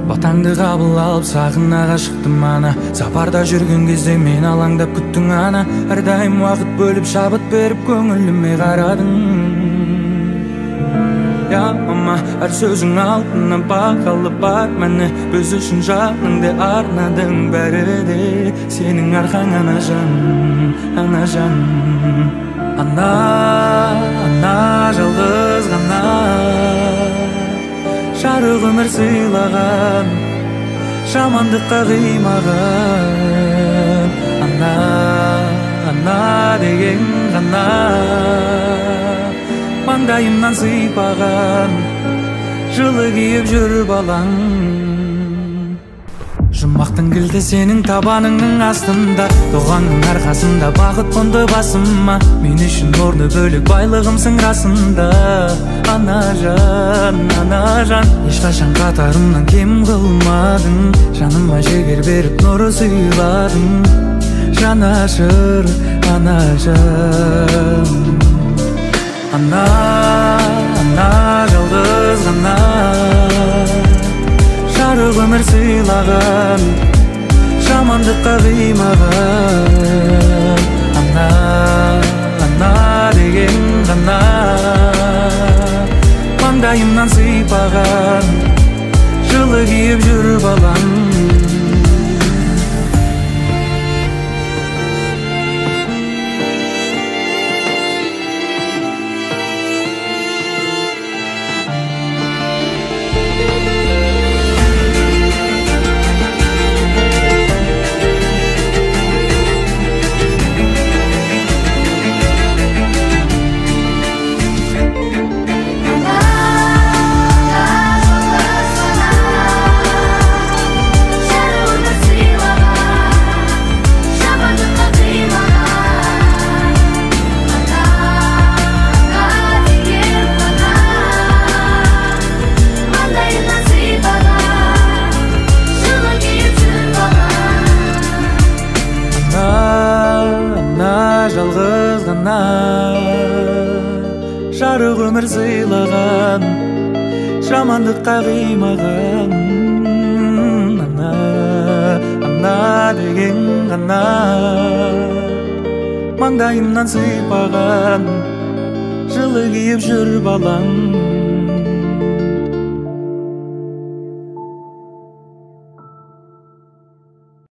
Батаңды қабыл алып сахнаға шықтым ана. Сапарда жүрген кезде мен алаңдап күттің ана. Әрдайым уақыт бөліп шабыт беріп көңіліме қарадың. Я мама, әр сөзің алтыннан бағалы бар мәні. Біз үшін жаныңды арнадың, бәрі де сенің арқаң, анажан, анажан. Ана, ана жалғыз ғана жарық өмір сыйлаған, жамандыққа қимаған. Ана, ана деген ғана маңдайымнан сыйпаған, жылы киіп жүр балаң. Жұмақтың кілті сенің табаныңның астында, дұғаңның арқасында бақыт қонды басыма. Мен үшін орны бөлек байлығымсың расында, анажан, анажан. Ешқашан қатарымнан кем қылмадың, жаныма жігер беріп нұр сыйладың. Жанашыр анажан. Ана, ана жалғыз ғана жарық өмір сыйлаған, жамандыққа қимаған. Ана, ана деген ғана маңдайымнан сыйпаған, жылы киіп жүр балам. Жарық өмір сыйлаған, жамандыққа қимаған. Ана, ана деген ғана маңдайымнан сыйпаған, жылы киіп жүр балаң.